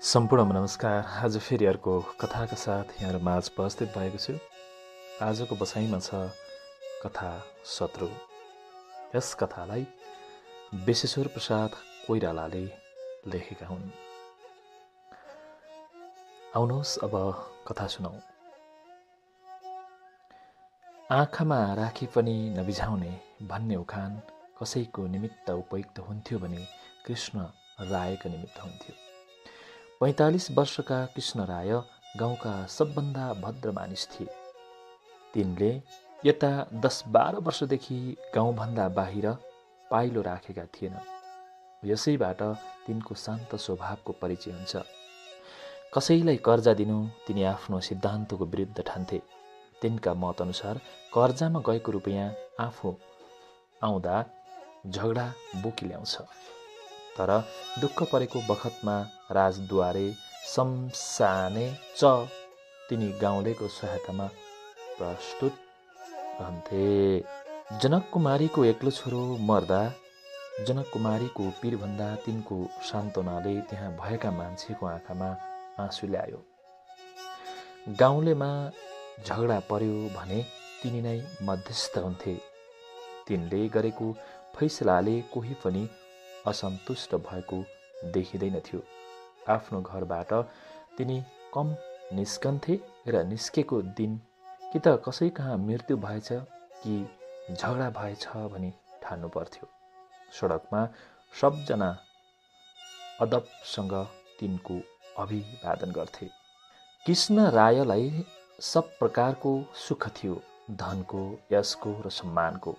सम्पूर्णमा नमस्कार। आज फेरि अर्को कथाका साथ यहाँ माझ उपस्थित भएको छु। आजको बसाइमा छ कथा शत्रु। यस कथालाई विश्वेश्वर प्रसाद कोइरालाले लेखेका हुन्। आउनुहोस् अब कथा सुनौँ। आँखामा राखी पनि नबिझाउने भन्ने उखान कसैको निमित्त उपयुक्त हुन्थ्यो भने कृष्ण रायको निमित्त हुन्थ्यो। 45 वर्षका कृष्ण राय गाउँका सबभन्दा भद्र मानिस थिए। तिनले यता 10-12 वर्षदेखि गाउँभन्दा बाहिर पाइलो राखेका थिएनन्। यसैबाट तिनको शान्त स्वभावको परिचय हुन्छ। कसैलाई कर्जा दिनु तिनी आफ्नो सिद्धान्तको विरुद्ध ठान्थे। तिनका मत अनुसार कर्जामा गएको रुपियाँ आफू आउँदा झगडा बोकी ल्याउँछ। तर दुःख परेको बखतमा राजद्वारे शमशाने तिनी गाउँलेको सहायतामा प्रस्तुत रहन्थे। जनक कुमारीको एक्लो छोरो मर्दा जनक कुमारीको पीरभन्दा तिनको सान्त्वनाले त्यहाँ भएका मान्छेको आँखामा आँसु ल्यायो। गाउँलेमा झगडा पर्यो भने तिनी नै मध्यस्थ हुन्थे। तिनले गरेको फैसलाले कोही पनि असन्तुष्ट भएको देखिँदैनथ्यो। आफ्नो घरबाट तिनी कम निस्कन्थे र निस्केको दिन कि त कसै कहाँ मृत्यु भएछ कि झगडा भएछ भनी ठान्नु पर्थ्यो। सडकमा सबजना अदबसँग तिनको अभिवादन गर्थे। कृष्ण रायलाई सब प्रकारको सुख थियो, धनको, यशको र सम्मानको।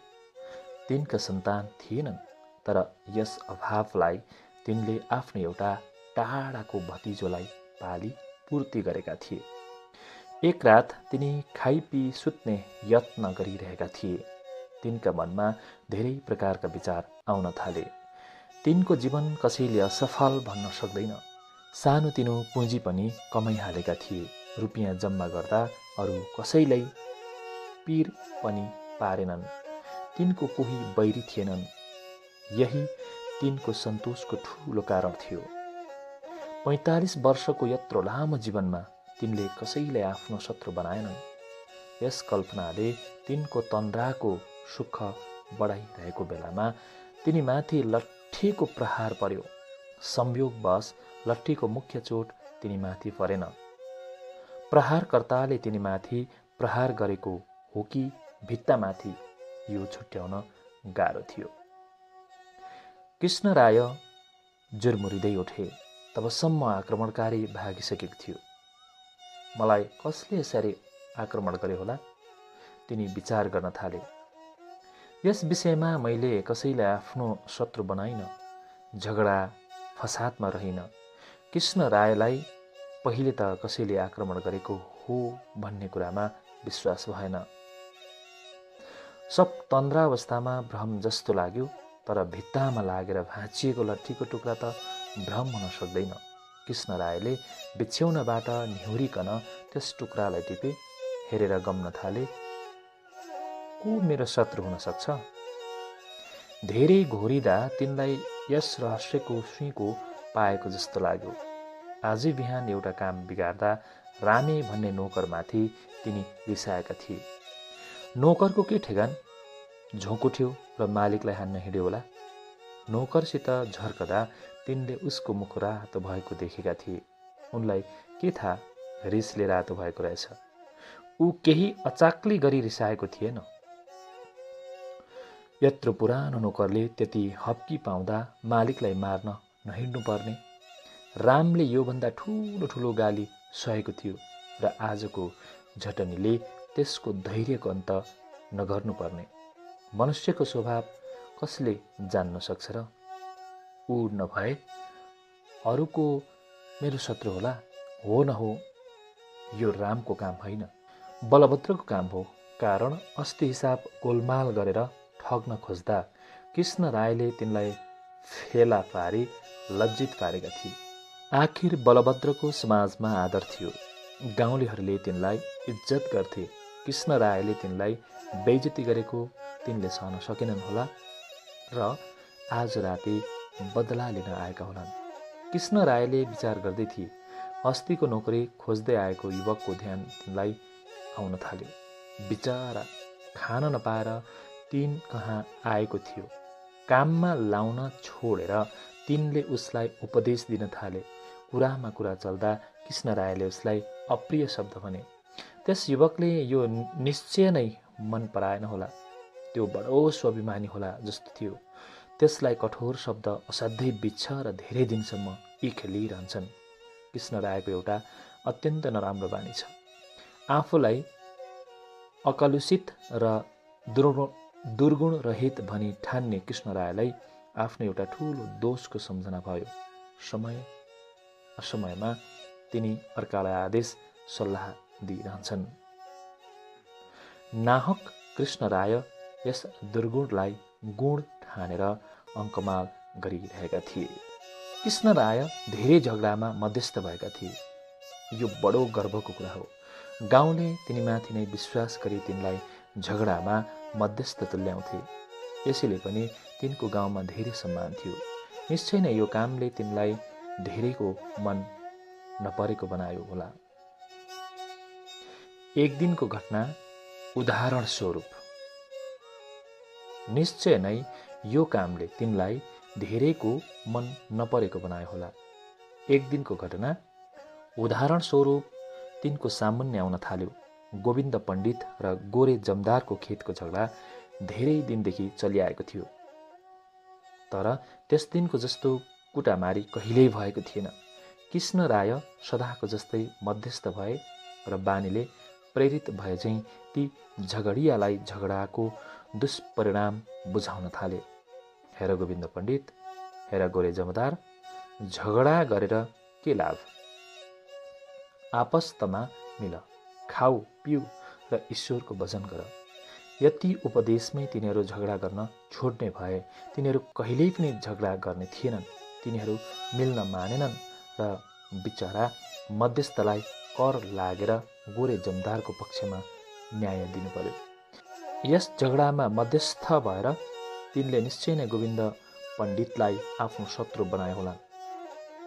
तिनका सन्तान थिएनन्, तर यस अभावलाई तिनले आफ्नो एउटा टाढाको भतिजोलाई पाली पूर्ति गरेका थिए। एक रात तिनी खाइपी सुत्ने यत्न गरिरहेका थिए। तिनका मनमा धेरै प्रकारका विचार आउन थाले। तिनको जीवन कसैले असफल भन्न सक्दैन। सानोतिनो पुँजी पनि कमाइहालेका थिए। रुपियाँ जम्मा गर्दा अरू कसैलाई पीर पनि पारेनन्। तिनको कोही बैरी थिएनन्। यही तिनको सन्तोषको ठूलो कारण थियो। 45 वर्षको यत्रो लामो जीवनमा तिनले कसैलाई आफ्नो शत्रु बनाएनन्। यस कल्पनाले तिनको तन्द्राको सुख बढाइरहेको बेलामा तिनीमाथि लट्ठीको प्रहार पर्यो। संयोगवश लट्ठीको मुख्य चोट तिनीमाथि परेन। प्रहारकर्ताले तिनीमाथि प्रहार गरेको हो कि भित्तामाथि, यो छुट्याउन गाह्रो थियो। कृष्ण राय जुरमुरिँदै उठे। तबसम्म आक्रमणकारी भागिसकेको थियो। मलाई कसले यसरी आक्रमण गर्यो होला? तिनी विचार गर्न थाले। यस विषयमा मैले कसैलाई आफ्नो शत्रु बनाइन, झगडा फसादमा रहिन। कृष्ण रायलाई पहिले त कसैले आक्रमण गरेको हो भन्ने कुरामा विश्वास भएन। सब तन्द्रावस्थामा भ्रम जस्तो लाग्यो। तर भित्तामा लागेर भाँचिएको लट्ठीको टुक्रा त भ्रम हुन सक्दैन। कृष्ण रायले बिछ्यौनबाट निहुरिकन त्यस टुक्रालाई टिपे। हेरेर गम्न थाले, को मेरो शत्रु हुन सक्छ? धेरै घोरिँदा तिनलाई यस रहस्यको सुइँको पाएको जस्तो लाग्यो। आजै बिहान एउटा काम बिगार्दा रामे भन्ने नोकरमाथि तिनी रिसाएका थिए। नोकरको के ठेगान? झोको थियो र मालिकलाई हान्न हिँड्यो होला। नोकरसित झर्कदा तिनले उसको मुख रातो भएको देखेका थिए। उनलाई के थाहा रिसले रातो भएको रहेछ। ऊ केही अचाक्ली गरी रिसाएको थिएन। यत्रो पुरानो नोकरले त्यति हप्की पाउँदा मालिकलाई मार्न नहिँड्नु पर्ने। रामले योभन्दा ठुलो ठुलो गाली सहेको थियो र आजको झटनीले त्यसको धैर्यको अन्त नगर्नुपर्ने। मनुष्यको स्वभाव कसले जान्न सक्छ र? ऊ नभए अरूको मेरो शत्रु होला? हो न हो, यो रामको काम होइन, बलभद्रको काम हो। कारण अस्ति हिसाब गोलमाल गरेर ठग्न खोज्दा कृष्ण रायले तिनलाई फेला पारी लज्जित पारेका थिए। आखिर बलभद्रको समाजमा आदर थियो। गाउँलेहरूले तिनलाई इज्जत गर्थे। कृष्ण रायले तिनलाई बेइज्जती गरेको तिनले सहन सकेनन् होला र आज राति बदला लिन आएका होलान्। कृष्ण रायले विचार गर्दै थिए। अस्तिको नोकरी खोज्दै आएको युवकको ध्यान तिनलाई आउन थाल्यो। बिचरा खान नपाएर तिन कहाँ आएको थियो। काममा लाउन छोडेर तिनले उसलाई उपदेश दिन थाले। कुरामा कुरा चल्दा कृष्ण रायले उसलाई अप्रिय शब्द भने। त्यस युवकले यो निश्चय नै मन पराएन होला। त्यो बडो स्वाभिमानी होला जस्तो थियो। त्यसलाई कठोर शब्द असाध्यै बिच्छ र धेरै दिनसम्म यी खेलिरहन्छन्। कृष्ण रायको एउटा अत्यन्त नराम्रो बानी छ। आफूलाई अकलुषित र दुर्गुण रहित भनी ठान्ने कृष्ण रायलाई आफ्नो एउटा ठूलो दोषको सम्झना भयो। समय असमयमा तिनी अर्कालाई आदेश सल्लाह दिइरहन्छन्। नाहक कृष्ण राय यस दुर्गुणलाई गुण ठानेर अङ्कमाल गरिरहेका थिए। कृष्ण राय धेरै झगडामा मध्यस्थ भएका थिए। यो बडो गर्वको कुरा हो। गाउँले तिनीमाथि नै विश्वास गरी तिनलाई झगडामा मध्यस्थ तुल्याउँथे। यसैले पनि तिनको गाउँमा धेरै सम्मान थियो। निश्चय नै यो कामले तिनलाई धेरैको मन नपरेको बनायो होला। एक दिनको घटना उदाहरण स्वरूप। निश्चय नै यो कामले तिनलाई धेरैको मन नपरेको बनायो होला। एक दिनको घटना उदाहरण स्वरूप तिनको सामुन्ने आउन थाल्यो। गोविन्द पण्डित र गोरे जमदारको खेतको झगडा धेरै दिनदेखि चलिआएको थियो। तर त्यस दिनको जस्तो कुटामारी कहिल्यै भएको थिएन। कृष्ण राय सदाको जस्तै मध्यस्थ भए र बानीले प्रेरित भए झैँ ती झगडियालाई झगडाको दुष्परिणाम बुझाउन थाले। हेर गोविन्द पण्डित, हेर गोरे जमदार, झगडा गरेर के लाभ? आपस्तमा मिल, खाऊ पिऊ र ईश्वरको भजन गर। यति उपदेशमै तिनीहरू झगडा गर्न छोड्ने भए तिनीहरू कहिल्यै पनि झगडा गर्ने थिएनन्। तिनीहरू मिल्न मानेनन् र बिचरा मध्यस्थलाई कर लागेर गोरे जमदारको पक्षमा न्याय दिनु पर्यो। यस झगडामा मध्यस्थ भएर तिनले निश्चय नै गोविन्द पण्डितलाई आफ्नो शत्रु बनाए होलान्।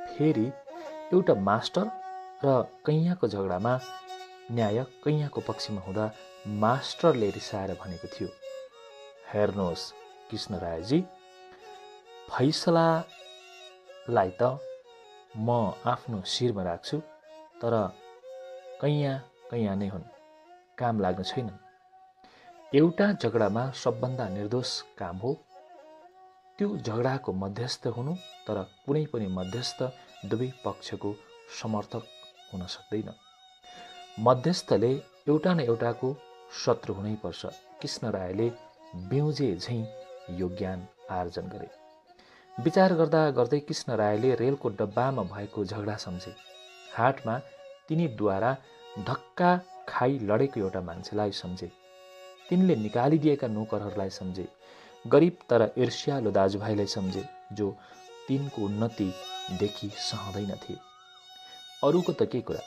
फेरि एउटा मास्टर र कैयाँको झगडामा न्याय कैयाँको पक्षमा हुँदा मास्टरले रिसाएर भनेको थियो, हेर्नुहोस् कृष्ण रायजी, फैसलालाई त म आफ्नो शिरमा राख्छु, तर कैयाँ नै हुन्, काम लाग्ने छैनन्। एउटा झगडामा सबभन्दा निर्दोष काम हो त्यो झगडाको मध्यस्थ हुनु, तर कुनै पनि मध्यस्थ दुवै पक्षको समर्थक हुन सक्दैन। मध्यस्थले एउटा न एउटाको शत्रु हुनै पर्छ। कृष्ण रायले बिउजे झैँ यो ज्ञान आर्जन गरे। विचार गर्दा गर्दै कृष्ण रायले रेलको डब्बामा भएको झगडा सम्झे। हाटमा तिनीद्वारा धक्का खाई लडेको एउटा मान्छेलाई सम्झे। तिनले निकालिदिएका नोकरहरूलाई सम्झे। गरिब तर ईर्ष्यालु दाजुभाइलाई सम्झे, जो तिनको उन्नति देखि सहँदैनथे। अरूको त के कुरा,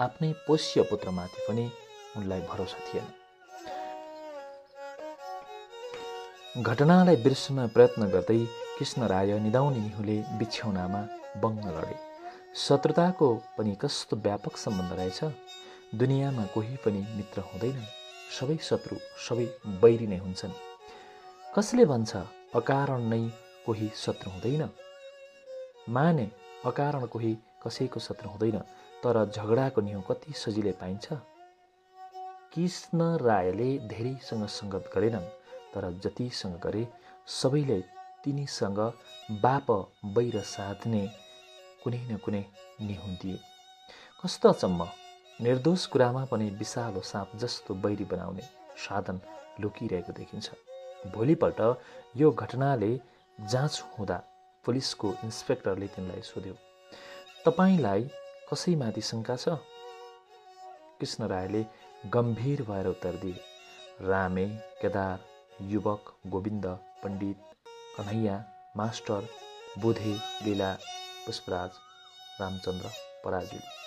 आफ्नै पोष्य पुत्रमाथि पनि उनलाई भरोसा थिएन। घटनालाई बिर्सन प्रयत्न गर्दै कृष्ण राय निदाउने निहुले बिछ्यौनामा बङ्ग लडे। शत्रुताको पनि कस्तो व्यापक सम्बन्ध रहेछ। दुनियाँमा कोही पनि मित्र हुँदैनन्, सबै शत्रु, सबै बैरी नै हुन्छन्। कसले भन्छ अकारण नै कोही शत्रु हुँदैन? माने अकारण कोही कसैको शत्रु हुँदैन, तर झगडाको निहुँ कति सजिलै पाइन्छ। कृष्ण रायले धेरैसँग सङ्गत गरेनन्, तर जतिसँग गरे सबैले तिनीसँग बाप बैर साध्ने कुनै न कुनै निहुँ दिए। कस्तो अचम्म, निर्दोष कुरामा पनि विषालु साँप जस्तो बैरी बनाउने साधन लुकिरहेको देखिन्छ। भोलिपल्ट यो घटनाले जाँच हुँदा पुलिसको इन्सपेक्टरले तिनलाई सोध्यो, तपाईलाई कसैमाथि शङ्का छ? कृष्ण रायले गम्भीर भएर उत्तर दिए, रामे, केदार, युवक, गोविन्द पण्डित, कन्हैया, मास्टर, बुधे, लीला, पुष्पराज, रामचन्द्र, पराजुली।